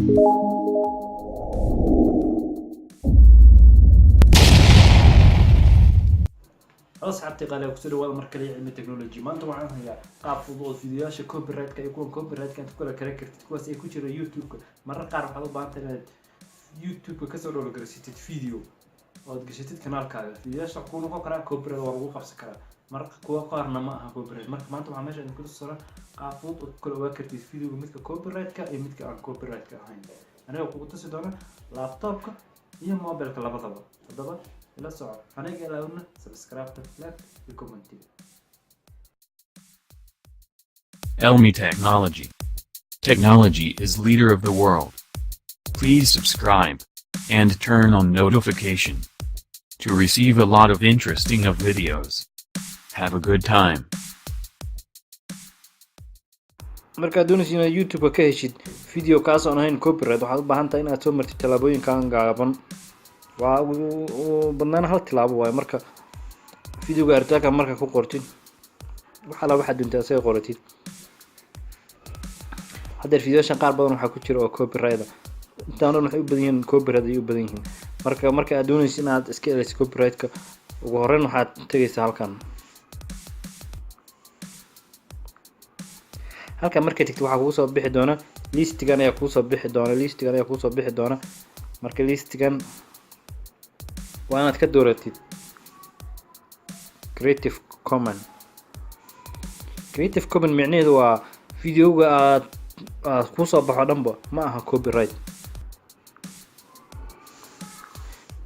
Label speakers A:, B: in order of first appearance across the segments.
A: Halo asxaabtii qaaliga, kusoo dhawaada mar kale Cilmi Technology. Maanta waxaan hayaa qaab fudud oo fiidiyoyaasha copyright-ka iyo kuwan copyright-ka inta kula kala kartid, kuwaas ay ku jira YouTube-ka. Marar qaar waxaad u baahan tahay inaad YouTube-ka kasoo download garaysatid video oo aad gashatid kanaalkaaga. Fiidiyoyaasha kuu noqon karaa copyright, waa lagu qabsan karaa mar, kuwa qaarna ma aha copyright. Marka maanta waxaa meesha idinku tusaraa qaab fudud oo ku kala ogaan kartid videoga midka copyright-ka iyo midka aan copyright-ka ahayn, aniga kugu tusi doona laptopka iyo mobilka labadaba. Haddaba ila soco, aniga ilaawna subscribe, like iyo commentiga.
B: Elmi Technology. Technology is leader of the world. Please subscribe and turn on notification to receive a lot of interesting of videos. Have a good time.
A: Markaad doonaysa inaad YouTube-ka ka heshid video kaas oon ahayn copyright, waxaad u baahan tahay inaad soo martid tallaabooyinkan gaaban. Waa ugu badnaan hal tilaabo waayo. Marka videoga artaaka marka ku qortid, wax alla waxaad doontaa asaga qoratid. Haddeer videoshan qaar badan waxaa ku jira oo copyright ah. Intaan dhan waxay u badan yihiin copyright ay u badan yihiin. Marka aad doonaysid inaad iska ilaalisid copyright-ka, ugu horreyn waxaad tegaysaa halkan. Halkan markay tagtid, waxaa kugu soo bixi doona listigan ayaa kuusoo bixi doona, listigan ayaa kuusoo bixi doona. Marka listigan waa inaad ka dooratid Creative Common. Creative Common micnaheedu waa videoga aad kusoo baxo dhanba ma aha copyright.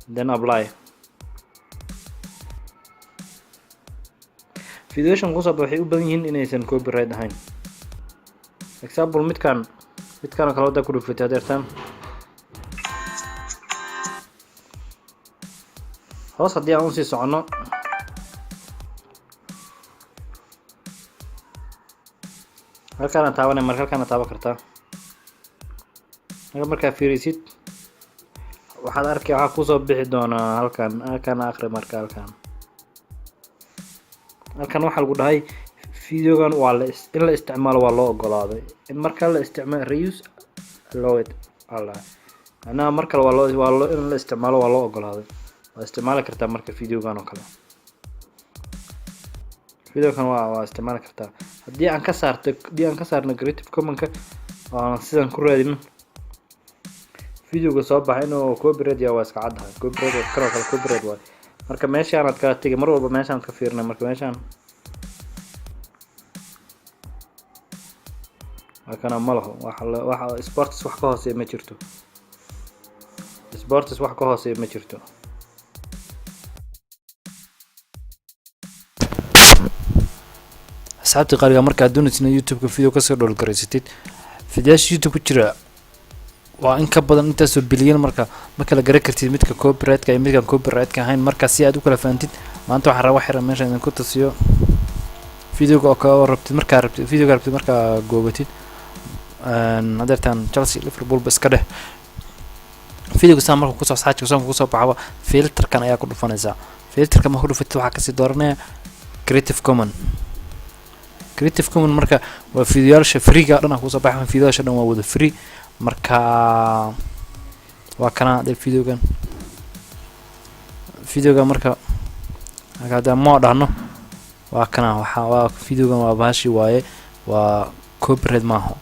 A: Then apply. Videoshan kusoo baxa waxay u badan yihiin inaysan copyright ahayn. Example, midkan oo kale wadaa ku dhufatay hadeertaan. Hoos haddii aan usii soconno, halkaana taabanay. Marka halkaana taaban kartaa. Halka markaa fiirisid, waxaad arkay waxaa kusoo bixi doonaa halkan. Halkan aqri. Marka halkan waxaa lagu dhahay videogan waa la in la isticmaalo waa loo ogolaaday, in marka la isticmaalo reuse allowed alla, macnaha mar kale waa loo in la isticmaalo waa loo ogolaaday, waa isticmaali kartaa. Marka videogan oo kale, videogan waa isticmaali kartaa. Haddii aan ka saarno Creative Commonka oo aan sidan ku raadino, videoga soo baxay inuu copyright yahay waa iska caddahay. Copyright kan oo kale copyright waay. Marka meeshaanaad kala tegi, mar walba meeshaanaad ka fiirinay. Marka meeshaan waa kana, ma laho waxa sports, wax ka hooseeya ma jirto. Sports wax ka hooseeya ma jirto. Asxaabta qaaliga, markaad doonaysid inaad YouTube-ka video kasoo download garaysatid, fideyaasha YouTube ku jira waa in ka badan intaasoo bilyan. Marka ma kala garan kartid midka copyright-ka iyo midkaan copyright-ka ahayn. Marka si aad u kala fahantid, maanta waxaan rabaa xiran meesha idinku tusiyo videoga oo kale oo rabtid. Markaa rabtid videoga rabtid, markaa goobatid hadeertaan Chelsea Liverpool ba iska dheh. Videoga saan marka kusoo saajka saan kusoo baxaba, filterkan ayaa ku dhufanaysaa. Filterka marka ku dhufatid, waxaa kasii dooranaya Creative Common. Creative Common marka waa videoyaasha freega dhan aa kusoo baxay. Videoyaasha dhan waa wada free. Marka waa kana de videogan. Marka haddaan moo dhahno, waa kana. Waxa waa videogan, waa bahashi waaye, waa copyright maaha,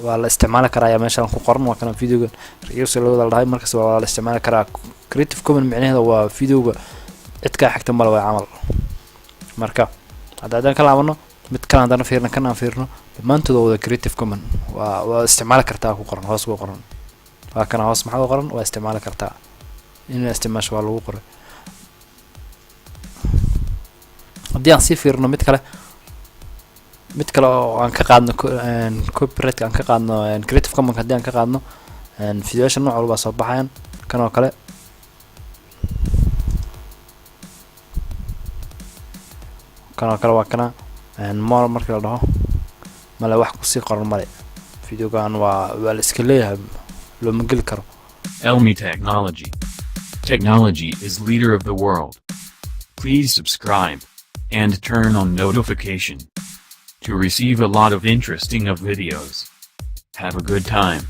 A: waa la isticmaali karaa ayaa meeshaan ku qoran. Waa kana videogan reuse loo wada dhahay, markas waa la isticmaali karaa. Creative Common micnaheeda waa videoga cid kaa xigta male waa camal. Marka haddaan ka laabano mid kan, haddana fiirno kan, aan fiirno, dhammaantood waa wada Creative Common. Waa isticmaali kartaa ku qoran, hoos ku qoran. Waa kana, hoos maxaa ku qoran? Waa isticmaali kartaa, in isticmaasho waa lagu qoray. Haddii aan sii fiirno mid kale oo aan ka qaadno copyright, aan ka qaadno Creative Common, haddii aan ka qaadno, videoyaasha nooc walba soo baxayan. Kan oo kale, kan oo kale waa kana more. Markii la dhaho, male wax kusii qoran male. Videogan waa la iska leeyahay, looma geli karo.
B: Elmi Technology. Technology is leader of the world. Please subscribe and turn on notification to receive a lot of interesting of videos. Have a good time.